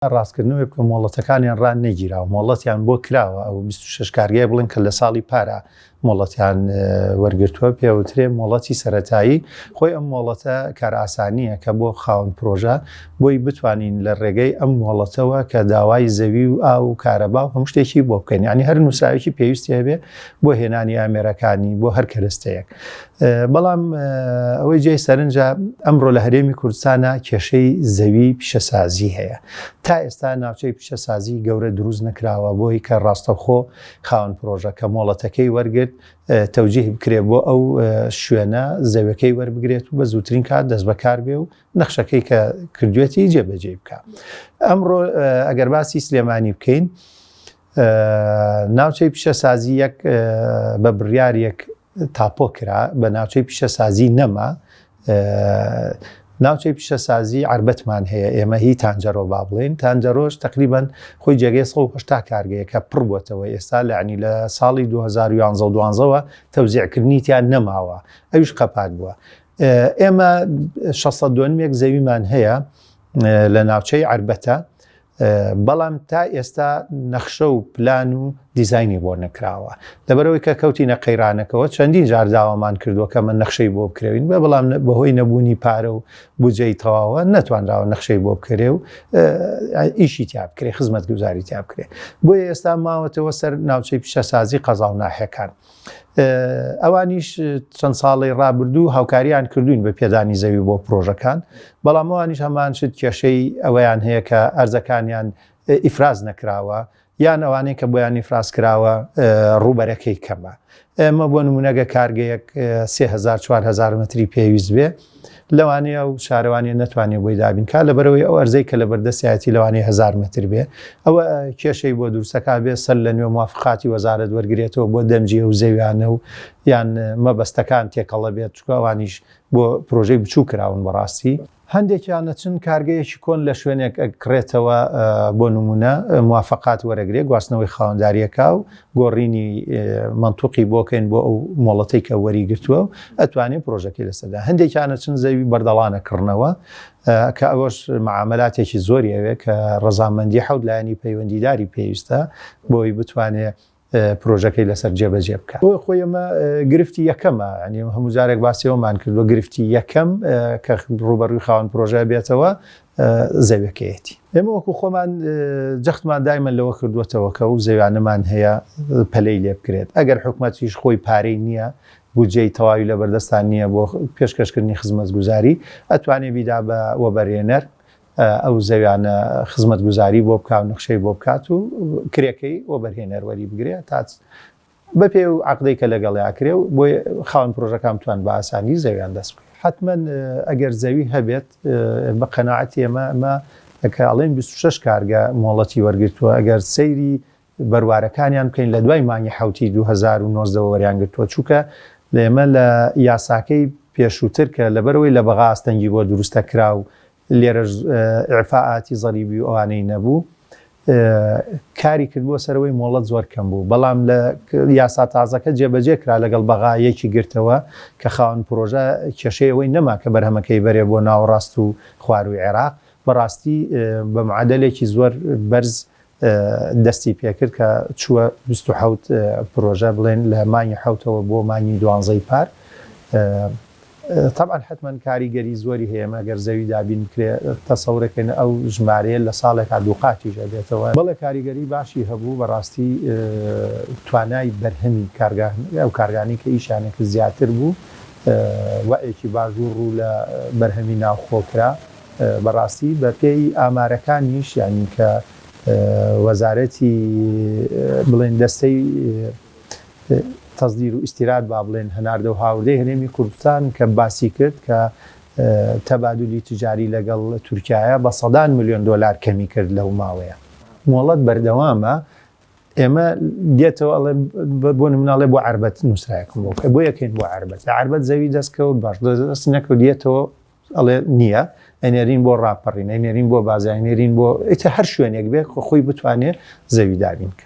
ڕاستکردنەوەی بکە مۆڵەتەکانیان ڕانەگیراوە، مۆڵەتیان بۆ کراوە، ئەو 26 کارگەیە بڵێن کە لە ساڵی پارە مۆڵەتیان وەرگرتووە پێوترێ مۆڵەتی سەرەتایی، خۆی ئەم مۆڵەتە کارئاسانییە کە بۆ خاوەن پرۆژە بۆی بتوانین لە ڕێگەی ئەم مۆڵەتەوە کە داوای زەوی و ئاو و کارەبا و هەموو شتێکی بۆ بکەین، یانی هەر نووسراوێکی پێویستی هەبێ بۆ هێنانی ئامێرەکانی بۆ هەر کەرەستەیەک. بەڵام ئەوەی جێی سەرنجە ئەمڕۆ لە هەرێمی کوردستانە کێشەی زەوی پیشەسازی هەیە تا ئێستا ناوچەی پیشەسازی گەورە دروست نەکراوە بۆی کە ڕاستەوخۆ خاوەن پرۆژەکە مۆڵەتەکەی وەرگرت تەوجیه بکرێت بۆ ئەو شوێنە زەویەکەی وەربگرێت و بە زووترین کات دەست بەکار بێ و نەخشەکەی کە کردوێتی جێبەجێ بکە ئەمڕۆ ئەگەر باسی سلێمانی بکەین ناوچەی پیشەسازی یەک بە بڕیارێک تاپۆ کرا بە ناوچەی پیشەسازی نەما ناوچەی پیشەسازی عربەتمان هەیە ئێمە هی تانجەرۆ با بڵێین تانجەرۆش تقریبان خۆی جێگەی 1970 کارگەیە کە پڕ بووەتەوە ئێستا لەعنی لە ساڵی 2011 دوانزەوە تەوزیعکردنی تیان نەماوە ئەویش قەپات بووە ئێمە 600 دۆنمێک زەویمان هەیە لە ناوچەی عربەتە بەڵام تا ئێستا نەخشە و پلان و دیزاینی بۆ نەکراوە. لەبەرئەوەی کە کەوتینە قەیرانەکەوە چەندین جار داوامان کردووە کە مە نەخشەی بۆ بکرێین بە بەڵام بەهۆی نەبوونی پارە و بودجەی تەواوە نەتوانراوە نەخشەی بۆ بکرێ و ئیشی تیا بکرێ خزمەتگوزاری تیا بکرێ. بۆیە ئێستا ماوەتەوە سەر ناوچەی پیشەسازی قەزا و ناحیەکان. ئەوانیش چەند ساڵی ڕابردوو هاوکاریان کردوین بە پێدانی زەوی بۆ پرۆژەکان بەڵام ئەوانیش هەمان شت کێشەی ئەوەیان هەیە کە ئەرزەکانیان ئیفراز نەکراوە یان ئەوانەی کە بۆیان ئیفراز کراوە ڕووبەرەکەی کەمە ئێمە بۆ نمونەگە کارگەیەک 3000 4000 متری پێویست بێ لەوانەیە و شارەوانیە نەتوانێت بۆی دابین کا لەبەرەوەی ئەو ئەرزەی کە لەبەردەستیایەتی لەوانەیە هەزار مەتر بێ ئەوە کێشەی بۆ دروستەکە بێ سەر لە نوێ موافقاتی وەزارەت وەرگێتەوە بۆ دەمجی ئەو زەویانە و یان مەبەستەکان تێکەڵە بێت چکە ئەوانیش بۆ پرۆژەی بچوو کراون بەڕاستی. هەندێکیان ئەچن کارگەیەکی کۆن لە شوێنێک ئەکڕێتەوە بۆ نمونە موافقات وەرەگرێ گواستنەوەی خاوەنداریەکە و گۆڕینی مەنتوقی بۆ کەین بۆ ئەو مۆڵەتەی کە وەری گرتووە و ئەتوانێت پرۆژەکەی لەسەردا هەندێکیان ئەچن زەوی بەردەڵانە کڕنەوە کە ئەوەش معاملاتێکی زۆری ئەوێ کە ڕەزامەندی حەوت لایەنی پەیوەندیداری پێویستە بۆی بتوانێ پرۆژەکەی لەسەر جێبەجێ بکات. بۆ خۆی ئەمە گرفتی یەکەمە، یانی هەموو جارێک باسی ئەوەمان کردووە، گرفتی یەکەم کە ڕووبەڕووی خاوەن پرۆژە بێتەوە زەویەکەیەتی. ئێمە وەکو خۆمان جەختمان دایمەن لەوە کردووەتەوە کە ئەو زەویانەمان هەیە پەلەی لێ بکرێت، ئەگەر حکومەتیش خۆی پارەی نییە، بودجەی تەواوی لەبەردەستان نییە بۆ پێشکەشکردنی خزمەتگوزاری، ئەتوانێ بیدا بە وەبەرهێنەر، ئەو زەویانە خزمەتگوزاری بۆ بکا و نەخشەی بۆ بکات و کرێکەی وەبەرهێنەر وەری بگرێ تا بەپێ و عقدەی کە لەگەڵیا کرێ و بۆی خاوەن پرۆژەکان بتوان بە ئاسانی زەویان دەست بکەوێت. حەتمەن ئەگەر زەوی هەبێت بە قەناعەتی ئێمە ئەمە کە ئەڵێن 26 کارگە مۆڵەتی وەرگرتووە ئەگەر سەیری بەروارەکانیان بکەین لە دوای مانگی حەوتی 2019 وەریان گرتووە چونکە لە ئێمە لە یاساکەی پێشووتر کە لەبەرەوەی لە بەغا ئاستەنگی بۆ دروستە کرا و لێرەش ئیعفائاتی زەریبی و ئەوانەی نەبوو کاری کردبووە سەرەوەی مۆڵەت زۆر کەم بوو بەڵام لە یاسا تازەکە جێبەجێ کرا لەگەڵ بەغا یەکی گرتەوە کە خاوەن پرۆژە کێشەی ئەوەی نەما کە بەرهەمەکەی بەرێ بۆ ناوەڕاست و خوارووی عێراق بەڕاستی بە معەدەلێکی زۆر بەرز دەستی پێکرد کە چووە 27 پرۆژە بڵێن لە مانگی حەوتەوە بۆ مانگی دوانزەی پار تەبعەن حەتمەن کاریگەری زۆری هەیە مەگەر زەوی دابین بکرێ تەسەورەکەین ئەو ژمارەیە لە ساڵێکا دووقاتیش ئەبێتەوە. بەڵێ کاریگەری باشی هەبوو بەڕاستی توانای بەرهەمی کارگا ئەو کارگانەی کە ئیشیان ئەکرد زیاتر بوو وەعێکی باش بوو ڕوو لە بەرهەمی ناوخۆ کرا بەڕاستی بە پێی ئامارەکانیش یانی کە وەزارەتی بڵێن دەستەی تەسدیر و ئیستیراد با بڵێن هەناردە و هاوردەی هەرێمی کوردستان کە باسی کرد کە تەبادولی تجاری لەگەڵ تورکایە بە سەدان ملیۆن دۆلار کەمی کرد لەو ماوەیە. مۆڵەت بەردەوامە ئێمە دێتەوە ئەڵێ بۆ نمونە ئەڵێ بۆ عەربەت نووسراوێکم بۆ بکە بۆ یەکەین بۆ عەربەت لە عەربەت زەوی دەست کەوت باش دەست نەکەوت دێتەوە ئەڵێ نییە ئەنێرین بۆ ڕاپەڕین ئەنێرین بۆ بازیان ئەنێرین بۆ ئیتر هەر شوێنێک بێ خۆی بتوانێ زەوی دابین کە.